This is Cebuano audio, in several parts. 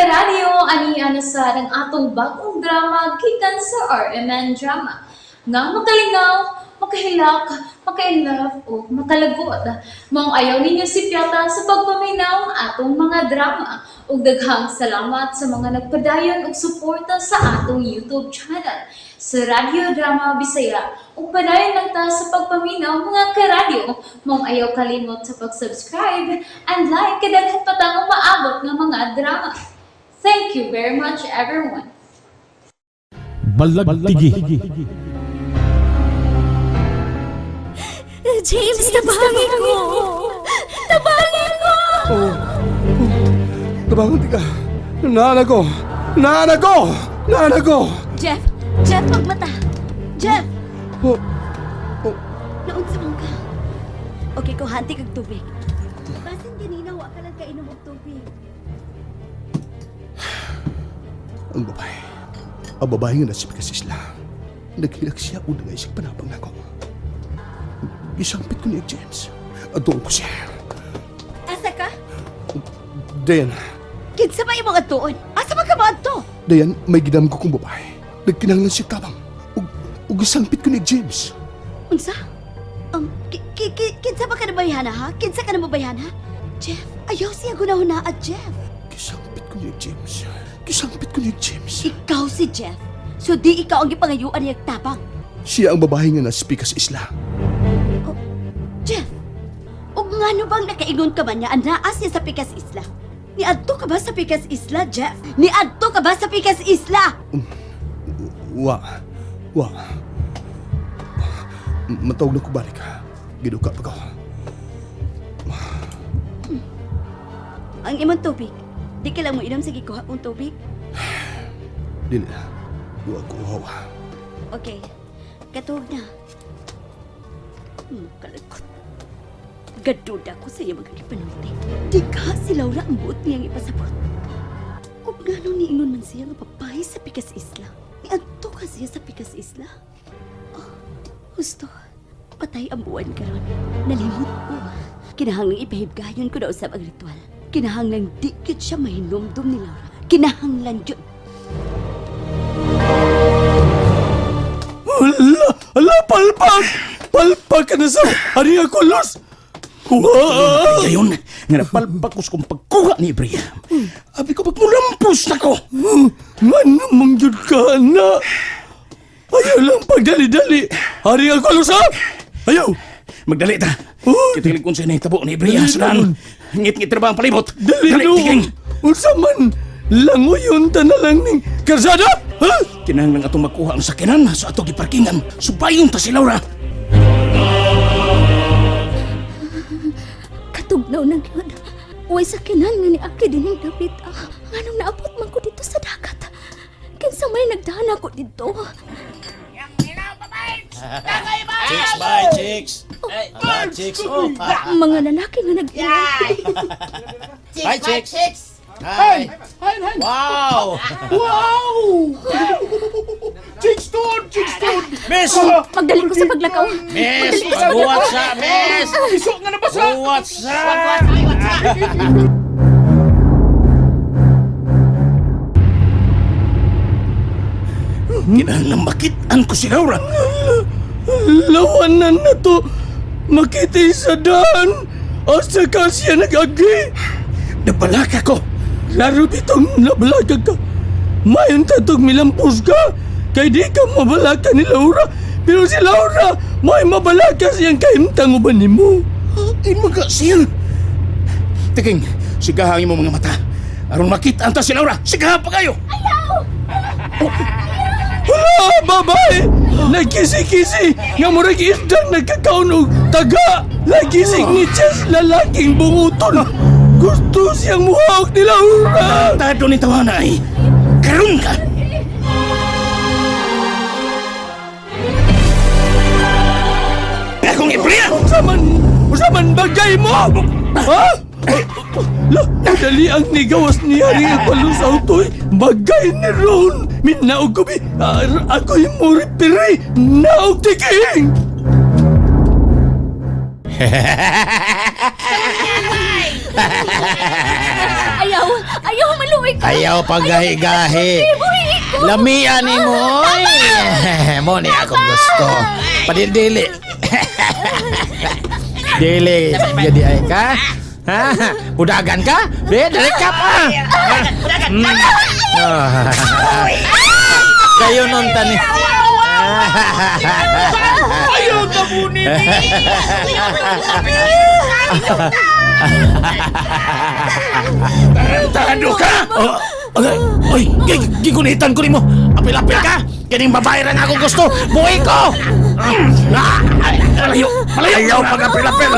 Karadyo, ani na sa ang atong bagong drama gikan sa RMN Drama. Nga makalingaw, makahilak, maka-inlove o makalagot. Maong ayaw ninyo sipyata sa pagpaminaw ang atong mga drama. Ug daghang salamat sa mga nagpadayon og suporta sa atong YouTube channel sa Radyo Drama Bisaya. Ug padayon lang ta sa pagpaminaw, mga karadyo. Maong ayaw kalimot sa pag-subscribe and like kay daghan pa tang umaabot nga mga drama. Thank you very much, everyone. Balagtigi. James, tabangi ko! Tabangi ko! Oh. Tabangon ka. Nana ko. Nana ko. Nana ko. Jeff! Jeff, magmata! Jeff! Oh. Oh. Naunsa man ka? Okay, kuhanti kag tubig. Basin ganina, wa ka lang kainom og tubig. Ang babae. Ang babae nga nasip kasi sila. Naghilak siya o nangay panabang nako. Gisampit ko niya, James. Adoon ko siya. Asa ka? Dayan, Kinsa ba imong adtuon? Asa man ka moadto? Dayan, may gidam ko kong babae. Nagkinahanglan siya tabang. Ug gisampit ko ni James. Unsa? Kinsa ba ka nabayhana ha? Kinsa ka nabayhana? Jeff, ayaw siya gunahuna at Jeff. Gisampit ko ni James. Gisampit ko ni James. Ikaw si Jeff. So di ikaw ang gipangayuan niyang tabang. Siya ang babae nga nasipika sa isla. Jeff, ug ngano bang nakaingon ka man nga anaa siya sa Pikas Isla? Niadto ka ba sa Pikas Isla, Jeff? Niadto ka ba sa Pikas Isla? Wa. Wa. Matawag na ko balik. Giduka pa ko. Ang imong tubig. Di ka lang mo inom sa gikuha kong tubig. Dili na. Wa ko uhaw. Okay. Katuog na. Kalakot. Gaduda ko sa iya mga gipanulti. Di ka si Laura ang buot niyang ipasabot. Ug ngano niingon man siya nga babae sa Pikas Isla. Niadto ka siya sa Pikas Isla. Oh, husto. Patay ang buwan karon. Nalimot ko. Kinahanglang ipahibgayon ko na usab ang ritual. Kinahanglang di gyud siya mahinomdom ni Laura. Kinahanglan gyud. Ala, ala, palpak! Palpak ka na sa hari ako, Los! Kuha! Ngayon, nga napalpak ko sa kong pagkuha ni Ibrahim. Abi ko pagmulampos na ko. Nga namang jud ka na. Ayaw lang pagdali-dali. Hari ako, Los, ha? Ayaw! Magdali ta. Oh. Kitilig kung sa'yo nahitabo ni Ibrahim. Dali Sudan. Ngit-ngit na ba ang palibot? Dali, no! Tiking. Unsa man, langoyon ta na lang ning karsada! Ha? Kinahanglan atong makuha ang sakinan sa atong giparkingan. Subayon ta si Laura. Katugnaw na gyud. Uy sa kinan nga ni Aki dining dapit. Ah, nganong naabot man ko dito sa dagat. Kinsa may nagdaan ako dito. Chicks, bye, chicks. Hala, chicks. Oh, Mga lalaki nga nag-ingay. hi, chicks. Hi. Wow. Wow! Chicks doon! Chicks doon! Miss. Magdali ko sa paglakaw. Miss. What's up, miss? Iso nga nabasa! What's up? Kinahanglan makitaan ko si Laura. Lawanan na to! Makita sa daan! Asa ka siya nag-agi? Nabalaka ko. Laro bitong nabalaka ka. Mayon tatog milampos ka. Kay di ka mabalaka ni Laura. Pero si Laura, may mabalaka siyang kahimtang uban nimo. Ay, mga siya. Tiking, sigahan mo mga mata. Aron makitaan ta si Laura. Sigahan pa kayo. Hala, babae! Nagkisi-kisi! Nga murag isdang nagkakaon og taga! Nagising ni Chess lalaking bunguton! Gusto siyang muhawak ni Laura! Tado ni tawana ay. Karon ka. Akong Ibrahim! Unsa man bagay mo? Ha? La, dali ang nigawas ni Hari Apollo sa autoy. Bagay ni Ron. Minaog ko bi. Ako'y muripiri. Naog tiking. Ayaw! Ayaw, maluoy. Ayaw paggahi-gahi. Lamian ni mo, oy. Mo ni akong gusto. Padili. Dili, jadi ay ka. Ha? Budagan ka? Be, dali ka pa. Ah. Kayo nun tani. Ayaw ka mo ni! Tarantado ka! Oh, okay. Oy, gigunitan ko nimo. Apil-apil ka. Kining babae ra nga akong gusto. Buhi ko. Ah, ay, Malayo, malayo. Ayaw pag-apil-apil.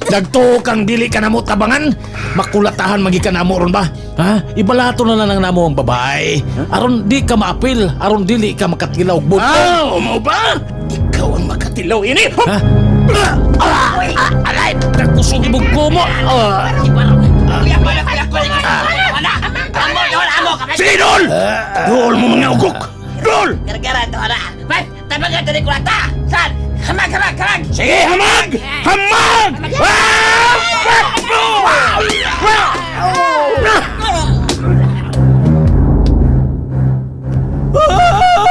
Nagtuo kang dili ka namo tabangan. Makulatahan magi ka namo ron ba? Ha? Ibalato na lang namo ang babae. Aron di ka maapil, aron dili ka makatilaw og buto. Ah, mao ba? Ikaw ang makatilaw ini. Ha? Ah, ah, aray, nakusog imong kumo. Ah. Sige, Dol! Dol mo mga ugok! Dol! Sige, hamag! Hamag! Ah!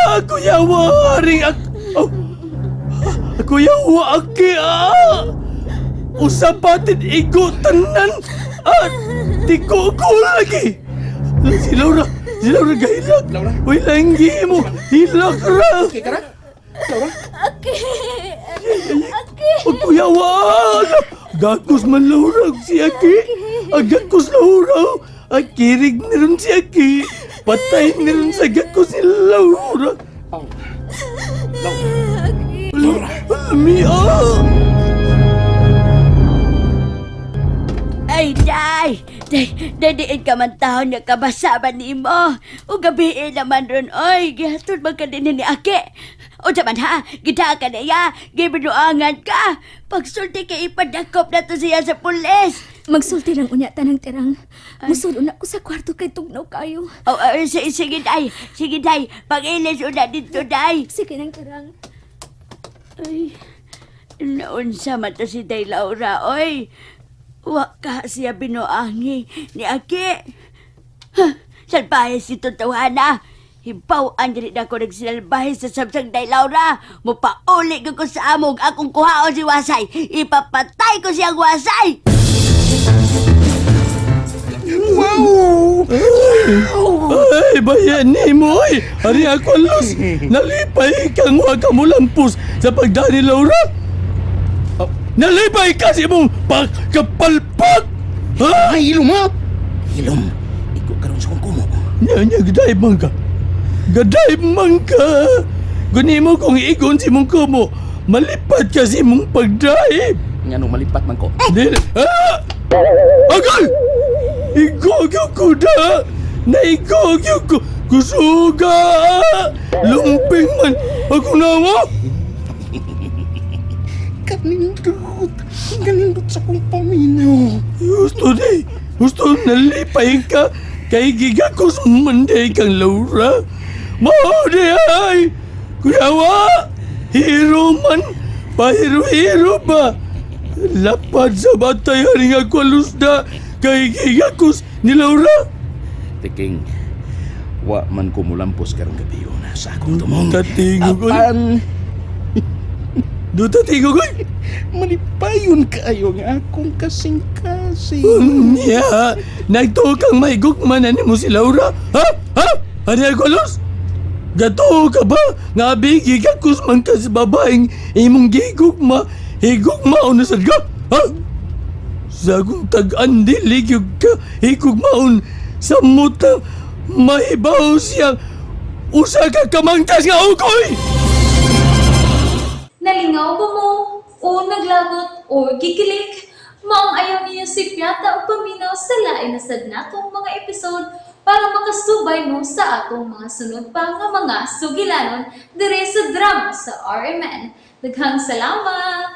Ah, kuya waring ak... Oh. Ah, Kuya wa aki ah. Usapatin igo tanan. Ah, di ko ko lagi. Si Laura, si Laura gahilak. Laura. Uy, langgi mo. Hilak ra. Okay ka ra? Aki! Aki! Oh, kuya wa. Gakos man Laura si Aki. Ang gakos Laura. Ang kirig ni ron si Aki. Patay ni ron sa gakos si Laura. Laura. Mia. Ay, day! Day, day, diin ka man taon nga kabasa ba nimo? O gabi naman ron, oy, gihatod man ka din ni Ake. O man ha, gita ka na iya, gibinuangan ka. Pagsulti kay ipadakop na to siya sa pulis. Magsulti lang unya tanang tirang. Musul una ko sa kwarto kay tugnaw kayo. O, oh, sige, day, sige, day, pag-ilis una dito, day. Sige nang tirang. Ay, naunsa man to si Day Laura, oy. Wa ka siya binuangi ni Aki. Huh, salbahe si Tutuhana. Hibaw-an diri na ko nagsinalbahe sa samsang Day Laura. Mupauli ko ko sa amog akong kuhaon si Wasay. Ipapatay ko siyang Wasay! Ay, bayan ni mo, ay. Ari ako alos. Nalipay kang wa ka mulampos sa pagdani Laura. Nalipay ka sa imong pagkapalpak. Ha? Ay, ilom ha? Ilom. Ikaw karon sa kong kumo. Nya, nya, gaday man ka. Gaday man ka. Guni mo kung igon si mong kumo. Malipat ka sa imong pagdaib. Nga nung malipat man ko. Dili. Ah! Agay! Igogyo ko da! Naigogyo ko! Kusuga! Lumping man! Ako na mo! Kanindot. Kanindot sa kong paminaw. Gusto di! Gusto nalipay ka! Kay gigakos manday kang Laura! Mao di ay! Kuyawa! Hero man! Pahiro-hero ba? Lapad sa batay haring ako alusda kay gigakos ni Laura! Tiking, wa man ko mulampos karong gabi yun sa akong tumong. Tatingo ko. Apan, Duta tigo ko. malipayon kaayo nga akong kasing-kasing. Unya, nagtuo kang may gugmanan mo si Laura. Ha? Ha? Ano ko los? Gatuo ka ba? Nga bigi ka kusman ka sa babaeng imong gigugma. Higugma o nasad ka? Ha? Sa akong tag-an dili gyud ka higugmaon sa muta mahibaw siya usa ka kamangtas nga ukoy! Nalingaw ba mo? O naglagot o gikilig? Maong ayaw niyo si Piata o paminaw sa lain na sad natong mga episode para makasubay mo sa atong mga sunod pa nga mga sugilanon dire sa drama sa RMN. Daghang salamat!